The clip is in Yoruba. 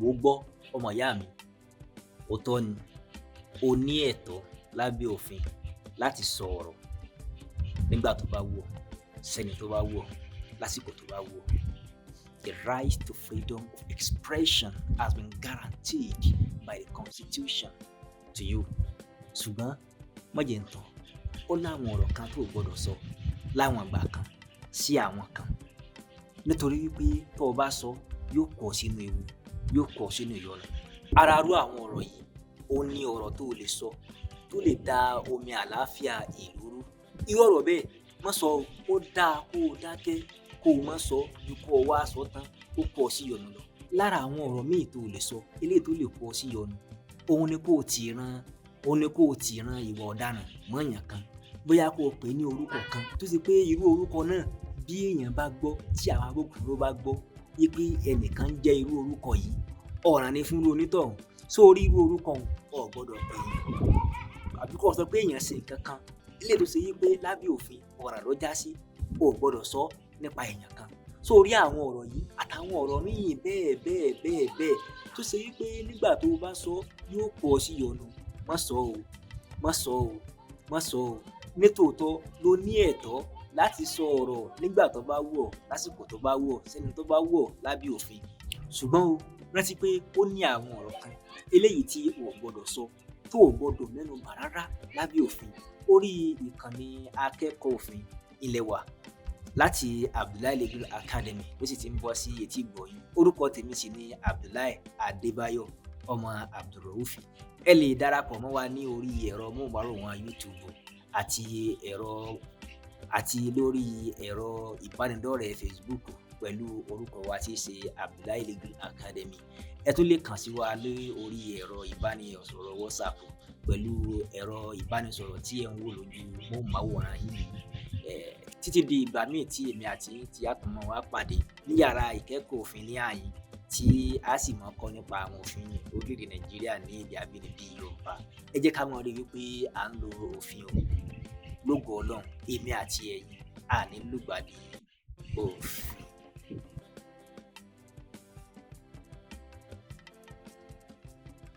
Wò ó gbọ́, ọmọ ìyá mi, òótọ́ ni o ní ẹ̀tọ́ lábẹ́ òfin láti sọ ọ̀rọ̀ nígbà tó bá wù ọ́, sẹ́ni tó bá wù ọ́, lásìkò tó bá wù ọ́. The right to freedom of expression has been guaranteed by the constitution to you. Ṣùgbọ́n má jẹ́ n tàn, ó láwọn ọ̀rọ̀ kan tó o gbọ́dọ̀ sọ láwọn ìgbà kan sí àwọn kan, nítorí wípé tó o bá sọ, yóò kó ọ sínú ewu, yóò kó ọ sínú ìyọnu. Ara irú àwọn ọ̀rọ̀ yìí, ó ní ọ̀rọ̀ tó o lè sọ tó lè da omi àlàáfíà ìlú rú. Irú ọ̀rọ̀ bẹ́ẹ̀, má sọ o. Ó dáa kó o dákẹ́, kó o má sọ, ju kó o wá sọ tán kó kó ọ sí ìyọnu lọ. Lára àwọn ọ̀rọ̀ míì tó o lè sọ eléyìí tó lè kó ọ sí ìyọnu, òun ni kó o ti ran ìwà ọ̀daràn mọ́ èèyàn kan, bóyá kó o pè é ní orúkọ kan tó ṣe pé irú orúkọ náà, bí èèyàn bá gbọ́, tí àwọn agbófinró bá gbọ́ wípé ẹnìkan ń jẹ́ irú orúkọ yìí, ọ̀ràn ni fún irú onítọ̀hún. Sórí irú orúkọ òun, o ò gbọ́dọ̀ pè èèyàn, àbí kó o sọ pé èèyàn ṣe nǹkan kan eléyìí tó ṣe wípé lábẹ́ òfin ọ̀ràn ló já sí, o ò gbọ́dọ̀ sọ nípa èèyàn kan. Sórí àwọn ọ̀rọ̀ yìí àtàwọn ọ̀rọ̀ míì bẹ́ẹ̀ bẹ́ẹ̀ bẹ́ẹ̀ bẹ́ẹ̀ tó ṣe wípé nígbà tó o bá sọ, yóò kó ọ sí ìyọnu, má sọ o, má sọ o, má sọ o. Nítòótọ́ ló ní ẹ̀tọ́ láti sọ ọ̀rọ̀ nígbà tó bá wù ọ́, lásìkò tó bá wù ọ́, sẹ́ni tó bá wù ọ́ lábẹ́ òfin, ṣùgbọ́n o rántí pé ó ní àwọn ọ̀rọ̀ kan eléyìí tí o ò gbọ́dọ̀ sọ, tó o gbọ́dọ̀ mẹ́nu bà rárá lábẹ́ òfin. Orí ìkànnì Akẹ́kọ̀ọ́ Òfin ilé wa láti Abdullahi Legal Academy ló sì ti ń bọ́ sí etí ìgbọ̀nyín. Orúkọ tèmi sì ni Abdullahi Adébáyọ̀ ọmọ Abdulraufi. Ẹ lè darapọ̀ mọ́ wa ní orí ẹ̀rọ móhùnmáwòrán YouTube àti ẹ̀rọ àti lórí ẹ̀rọ ìbánidọ́rẹ̀ẹ́ Facebook pẹ̀lú orúkọ wa tí í ṣe Abdullahi Legal Academy. Ẹ tún lè kàn sí wa lórí ẹ̀rọ ìbánisọ̀rọ̀ WhatsApp pẹ̀lú ẹ̀rọ ìbánisọ̀rọ̀ tí ẹ̀ ń wò lójú móhùnmáwòrán yìí. Títí di ìgbà míì tí èmi àti yín tí a tún mọ́ wá pàdé ní yàrá ìkẹ́kọ̀ọ́ òfin ní àyín, tí a sì mọ̀ kọ́ nípa àwọn òfin orílẹ̀-èdè Nàìjíríà ní èdè abínibí Yorùbá. Ẹ jẹ́ ká mọ̀ rí wípé à ń lo òfin o. Lógo Ọlọ́run, èmi àti ẹ̀yin, a ní lùgbàdì òfin.